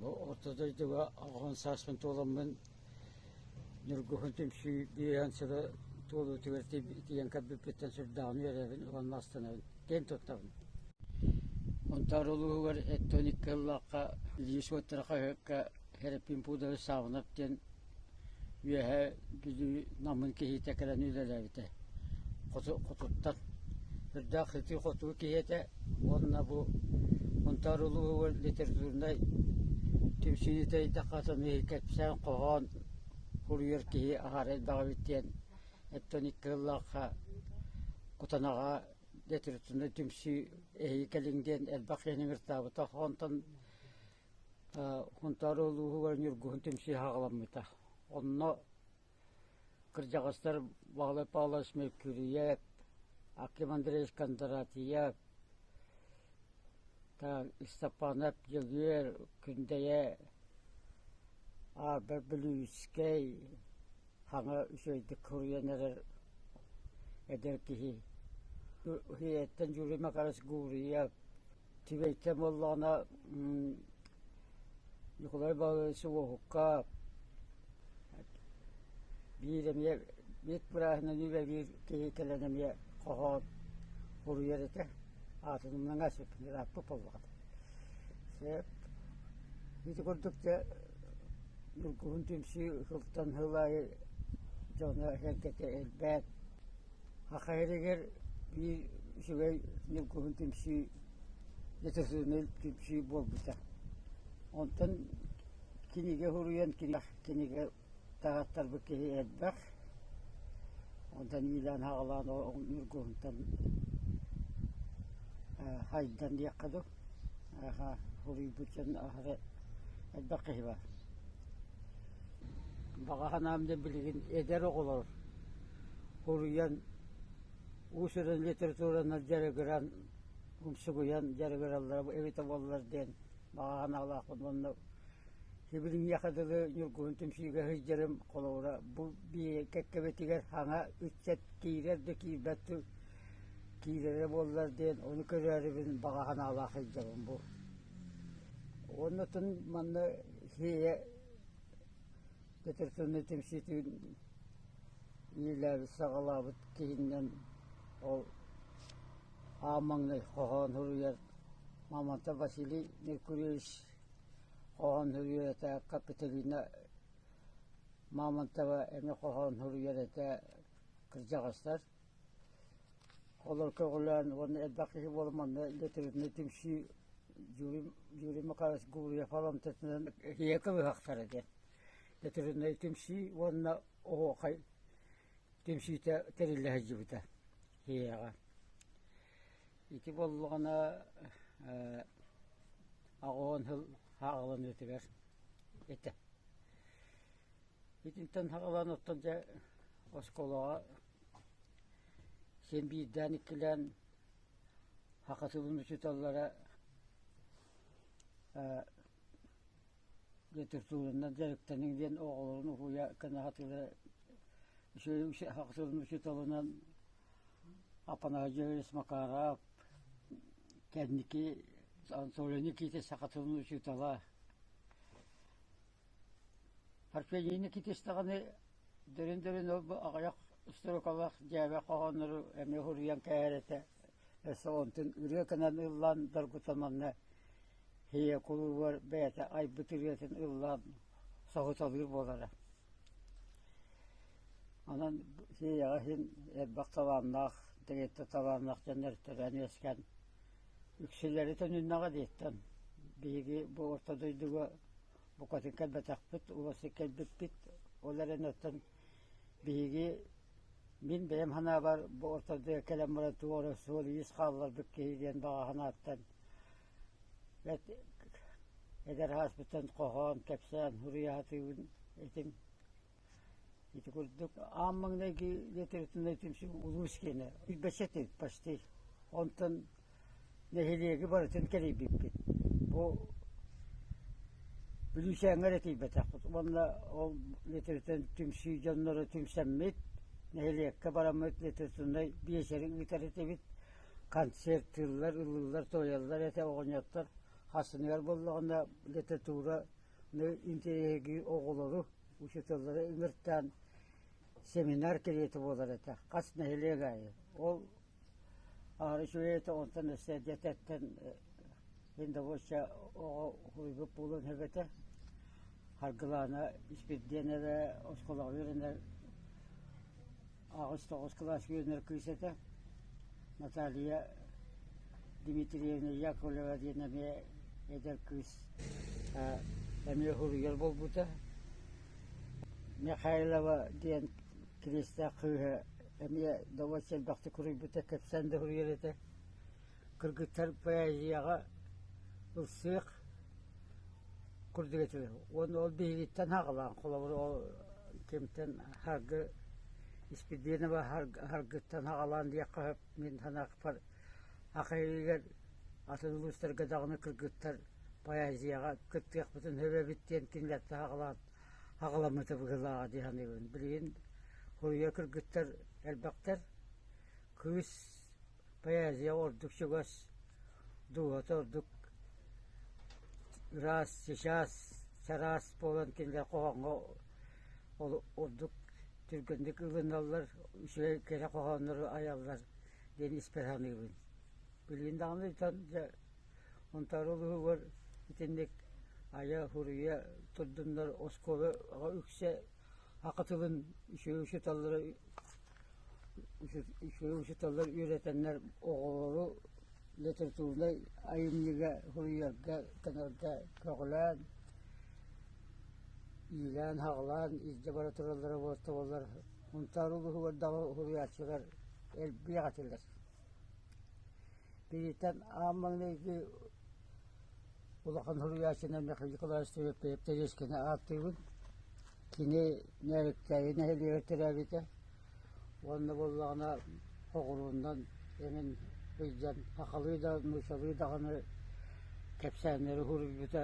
Бу орто дойдуга 80 сааспын туоламмын Ньургуһун түмсүү биэһэн сыла туолуутугар тиийэн кэлбиппиттэн сүрдээҕин үөрэбин уонна астынабын, киэн туттабын. Сунтаар улууһугар 72 сыллаахха Илии суоттара хаһыакка Сэрэппиин Пудович Саабынап диэн Үөһээ Бүлүү Намын киһитэ кэлэн үлэлээбитэ. Хотуттан үрдээх сытыы-хотуу киһи этэ уонна бу Сунтаар улууһугар литературнай түмсүүнү тэрийдэххэ кэпсээн хоһоон суруйар киһи аһара элбэх эбит диэн 72 сыллаахха Кутанаҕа литературнай түмсүү эһиги кэлиҥ диэн элбэх киһини ыҥыртаабыта. Онтон Сунтаар улууһугар Ньургуһун түмсүү саҕаламмыта. Онно кырдьаҕастар Баһылай Павлович Меркурьев, Аким Андреевич Кондратьев, Степанов Дьөгүөр, Күндэйэ, Аарбар Бүлүүскэй саҥа үчүгэйдик суруйан эрэр эдэр киһи. Ийэттэн Юрий Макарович Гурьев, Түбэйтэн буоллаҕына Ньукулай Павлович Уоһукка биир эмиэ биир бырааһынан үлэлиир киһи кэлэн эмиэ хоһоон суруйар этэ. Аатын умнан аспыппын ырааппыт буоллаҕа. Сөп. Ити курдук дьэ Ньургуһун түмсүү сылтан сыл аайы дьоно сэргэтэ элбээн Саха сиригэр биир үчүгэй ньургуһун түмсүү литературнай түмсүү буолбута. Онтон кинигэ суруйан кинигэ таһааттарбыт киһи элбэх. Онтон иилээн-саҕалаан ньургуһунтан хайдан диэххэ дуу, суруйбут дьон аһара элбэх киһи баар. Баҕа санаам диэн билигин эдэр оҕолор Суруйан, уус-уран литературанан дьарыгыран, умсугуйан дьарыгыраллара эбитэ буоллар диэн баҕа санаалаахпын уонна сибилиҥҥиэхэ дылы Ньургуһун түмсүүгэ сылдьарым холобура бу кэккэбитигэр саҥа ыччат киирэр да киирбэт да киирэрэ буоллар диэн ону көрөөрүбүн баҕа санаалаах сылдьабын бу. Уонна оттон манна сиэйэ Литературнай түмсүүтүн иилээбит-саҕалаабыт киһиннэн ол аан маҥнай хоһоон суруйар Мамонтов Василий Меркурьевич хоһоон суруйар этэ, Капитолина Мамонтова эмиэ хоһоон суруйар этэ кырдьаҕастар. Олор көҕүлээн уонна элбэх киһи буолан манна литературнай түмсүү Юрий Макарович Гурьев аламтатынан ийэ кылыһахтара диэн литературнай түмсүү уонна оһуохай түмсүүтэ тэриллэ сылдьыбыта ийэҕэ. Ити буоллаҕына 80 сыл саҕаланыытыгар этэ. Итинтэн саҕалаан оттон дьэ оскуолаҕа син биирдээн-иккилээн саха тылын учууталлара литературанан дьарыктаныҥ диэн оҕолорун уһуйа гына сатыыра үчүгэй саха тылын учууталынан Апанасьевич Макаров кэнники Анатолий Никитич саха тылын учуутала Парфений Никитич даҕаны дөрүн-дөрүн ол аҕыйах строкалаах дьээбэ хоһооннору эмиэ суруйан кээһэр этэ. Өссө онтун ырыа гынан ыллаан доргутан манна Ийэ кулуубар бэйэтэ айбыт ырыатын ыллаан соһуталыыр буолара. Онон Сиэйэҕэ иһин элбэх талааннаах, дэгиттэр талааннаах дьоннор төрөөн үөскээн үксүлэри төнүннэҕэ диэттэн биһиги бу орто дойдуга букатын кэлбэтэхпит, уларсык кэлбиппит. Ол эрэн оттон биһиги мин бэйэм санаабар бу орто дойдуга кэлэн баран туох эрэ суол-иис хаалларбыт киһи диэн баҕа санааттан бэрт эдэр сааспыттан хоһоон, кэпсээн суруйа сатыыбын этим. Ити курдук аан маҥнайгы литературнай түмсүү улуус киэнэ билбэччэ этибит почти. Онтон нэһилиэги барытын кэрийбиппит. Бу Бүлүүчээҥҥэ эрэ тиийбэтэхпит уонна ол литературнай түмсүү дьонноро түмсэммит, нэһилиэккэ бараммыт литературнай биэчэри ыытар этибит. Концертыыллар, ыллыыллар, туойаллар этэ оҕонньоттор. Хасыныгар буоллаҕына литератураны интэриэһиргиир оҕолору, учууталлары ыҥыртаан семинар кэриэтэ буолар этэ хас нэһилиэк аайы. Ол аһары үчүгэй этэ, онтон өссө дьэтэттэн индовочча оҕо уһуйбут буолуон сөп этэ. Харгылаана Испирдиэнэбэ оскуолаҕа үөрэнэр 8-9 кылаас үөрэнэр кыыс этэ. Наталья Дмитриевна Яковлева диэн эмиэ эдэр кыыс эмиэ суруйар буолбута. Михайлова диэн Кириэстээх кыыһа эмиэ довольно элбэхтик суруйбута, кэпсээн да суруйар этэ. Кыргыттар поэзияҕа ылсыах курдук этилэр. Уонна ол биһигиттэн саҕалаан, холобур, ол кимтэн Харгы Испирдиэнэбэ Харгыттан саҕалаан диэххэ сөп мин санаахпар Ахайыгар атын улуустарга даҕаны кыргыттар поэзияҕа кыттыахпытын сөп эбит диэн кинилэртэн саҕалаан аҕаламмыта быһыылааҕа дии саныыбын. Билигин суруйар кыргыттар элбэхтэр. Кыыс поэзия ордук чугас, дууһата ордук ыраас, чычаас, чараас буолан кинилэр хоһооҥҥо ордук түргэнник ылыналлар, үчүгэй кэрэ хоһооннору айаллар диэн испэр саныыбын. Билигин даҕаны дьэ Онтон улууһугар итинник айа, суруйа турдуннар оскуолаҕа үксэ саха тылын үчүгэй учууталлара үчүгэй учууталлар үөрэтэннэр оҕолору литературнай айымньыга суруйарга, гынарга көҕүлээн, иилээн-саҕалаан илдьэ бара тураллара буоллар Сунтаар улууһугар даҕаны суруйааччылар элбиэх этилэр. Бииртэн аан маҥнайгы улахан суруйааччынан Михаил Николаевич Тэриэскэни ааттыыбын. Кини Нөөрүктээйи нэһилиэгэр төрөөбүтэ уонна буоллаҕына оҕуруоннан эҥин сылдьан сахалыы да, нууччалыы даҕаны кэпсээннэри суруйбута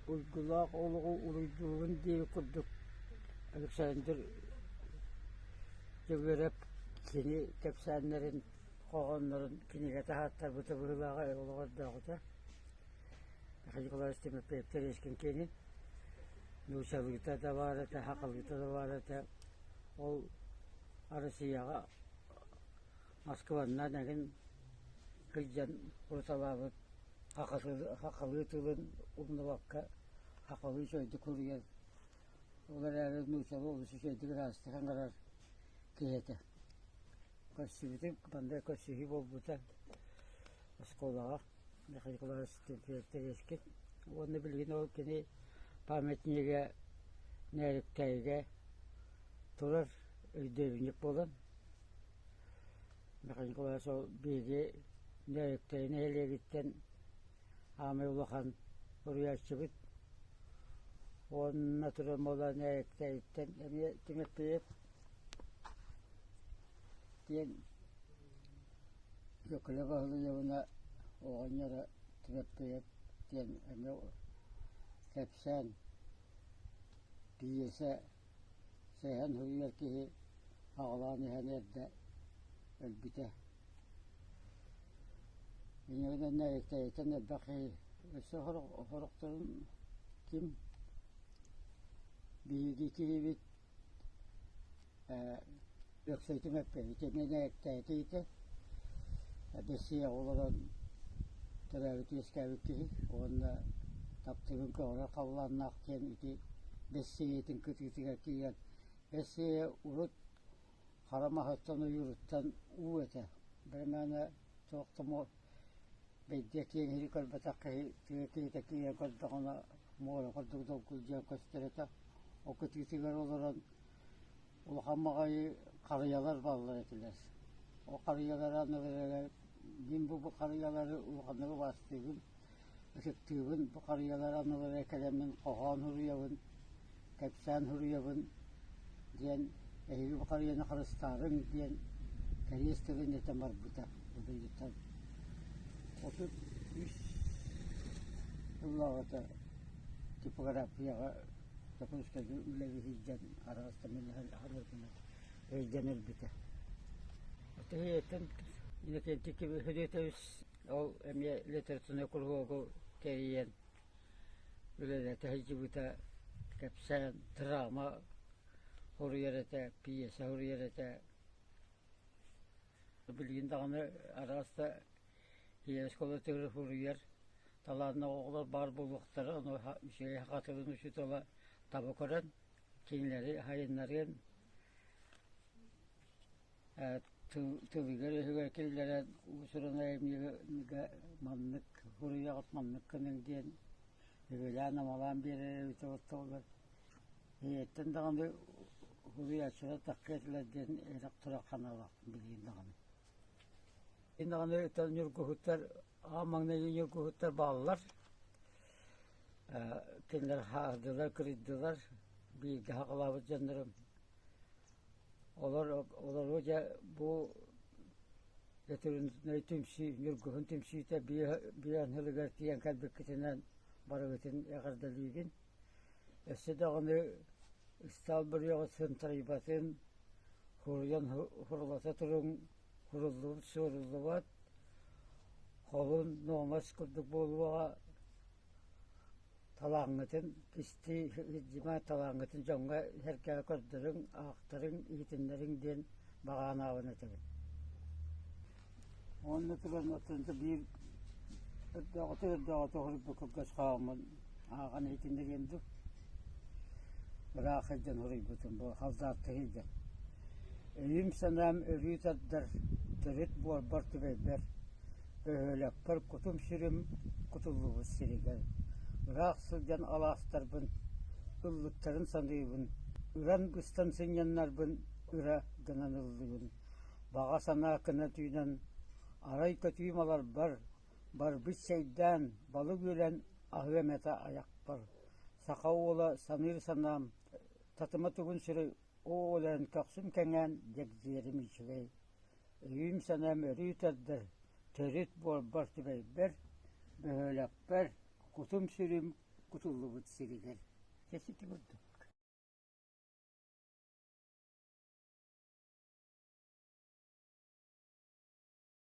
уйгулаах олоҕу уруйдуубун диэбит курдук Александр Дьөгүөрэп кини кэпсээннэрин, хоһооннорун кинигэ таһааттарбыта быһыылааҕа олоҕордооҕута. Михаил Николаевич Тимофеев Терешкин киэнин нууччалыыта да баар этэ, сахалыыта да баар этэ. Ол Россияҕа Москваннан эҥин сылдьан уруталаабыт сахалыы тылын умнубакка сахалыы үчүгэйдик суруйар, ол эрээри нууччалыы олус үчүгэйдик ыраастык саҥарар киһи этэ. Көрсүбүтүм, манна көрсүһүү буолбута оскуолаҕа Михаил Николаевич Терешкин уонна билигин ол кини памятнига Нөөрүктээйигэ турар өйдөбүнньүк буолан Михаил Николаевич ол биһиги Нөөрүктэйи нэһилиэгиттэн аамай улахан суруйааччыбыт уонна туран буола Нөөрүктэйиттэн эмиэ Тимофеев диэн Өкүлэ Баһылыйабына оҕонньоро Тимофеев диэн эмиэ кэпсээн пьеса Сэһэн суруйар киһи аҕалаан иһэн эрдэ өлбүтэ. Инньэ Нөөрүктэйиттэн элбэх киһи өссө сорохторун ким биһиги киһибит Өксөйтүм эппэбит эмиэ Нөөрүктэйитэ Бэссиэҕэ олорон төрөөбүт үөскээбит киһи уонна таптыырын көҕүрэр халлааннаах диэн ити Бэссиэйэтин кытыытыгар киирэн Бэссиэйэ урут хара маһыттан ойууруттан уу этэ. Бэрмээнэ туох да бэйдиэ киэҥ иһи көрбөтөх киһи тыа киһитэ киирэн көрдөҕүнэ муора курдук долгуйдьуйан көстөр этэ. Ол кытыытыгар олорон улахан баҕайы харыйалар бааллар этилэр. Ол харыйалары анныларыгар мин бу харыйалары улаханнык убаастыыбын, ытыктыыбын. Бу харыйалар анныларыгар кэлэммин хоһоон суруйабын, кэпсээн суруйабын диэн эһиги бу харыйаны харыстаарыҥ диэн кэриэс тылын этэн барбыта бу дойдуттан. 33 сыллааҕыта типографияҕа Дьокуускайга үлэлии сылдьан араастаммын өйдөн өлбүтэ. Отуһуйаттан Иннокентий Федотович. Ол эмиэ литературнай куруһуогу тэрийэн үлэлэтэ сылдьыбыта, кэпсээн, драма суруйар этэ, пьеса суруйар этэ. Билигин даҕаны араас да оскуолатыгар суруйар талааннаах оҕолор баар буолуохтара, ону үчүгэй саха тылын учуутала таба көрөн, кинилэри сайыннарыан тылыгар-өһүгэр киллэрэн уус-уран айымньыга маннык суруйаҕыт, маннык гыныҥ диэн сүбэлээн-амалаан биэрэр эбитэ буоллар Ийэттэн даҕаны суруйааччылар таххыа этилэр диэн эрэх-турах санаалаахпын билигин даҕаны. Билигин даҕаны ньургуһуттар аан маҥнайгы ньургуһуттар бааллар. Кинилэр хаардылар, кырыйдылар, бииргэ саҕалаабыт дьоннорум. Олор олору дьэ бу ветеринарнай түмсүү, Ньургуһун түмсүүтэ биээн сылыгар тиийэн кэлбиккитинэн барыгытын эҕэрдэлиибин. Өссө даҕаны ыстаал бөрүөҕү сынтарыйбатын, суруйан сурулата туруҥ, суруллубут суоруллубат, холун нуомас курдук буолуоҕа, талааҥҥытын кистии сылдьыма, талааҥҥытын дьоҥҥо-сэргэҕэ көрдөрүҥ, аахтарыҥ, иһитиннэриҥ диэн баҕа санаабын этэбин. Уонна туран оттон биир өрдөөҕүтэ өрдөөҕүтэ суруйбут кылгас хоһооммун ааҕан иһитиннэриэм дуу. Ыраах сылдьан суруйбутум бу халдаатта сылдьан. Өйүм-санаам өрүү тардар, төрүт буорбар түбэйбэр, бөһүөлэкпэр кутум-сүрүм кутуллубут сиригэр. Ыраах сылдьан алаастарбын, ыллыктарын саныыбын, ыран-быстан сынньаннарбын ыра гынан ыллыбын. Баҕа санаа кына түүнэн, арай көтүүм аларбар, барбыт чэйдээн, балык үөлэн аһыам этэ айахпар. Саха уола саныыр санаам, татыма тугун сүрэй, оол эрэн көхсүм кэҥээн, дьэгдьиэрим үчүгэй. Өйүм-санаам өрүү тардар, төрүт буорбар түбэйбэр, бөһүөлэкпэр, кутум-сүрүм кутуллубут сиригэр. Чэ, сити курдук.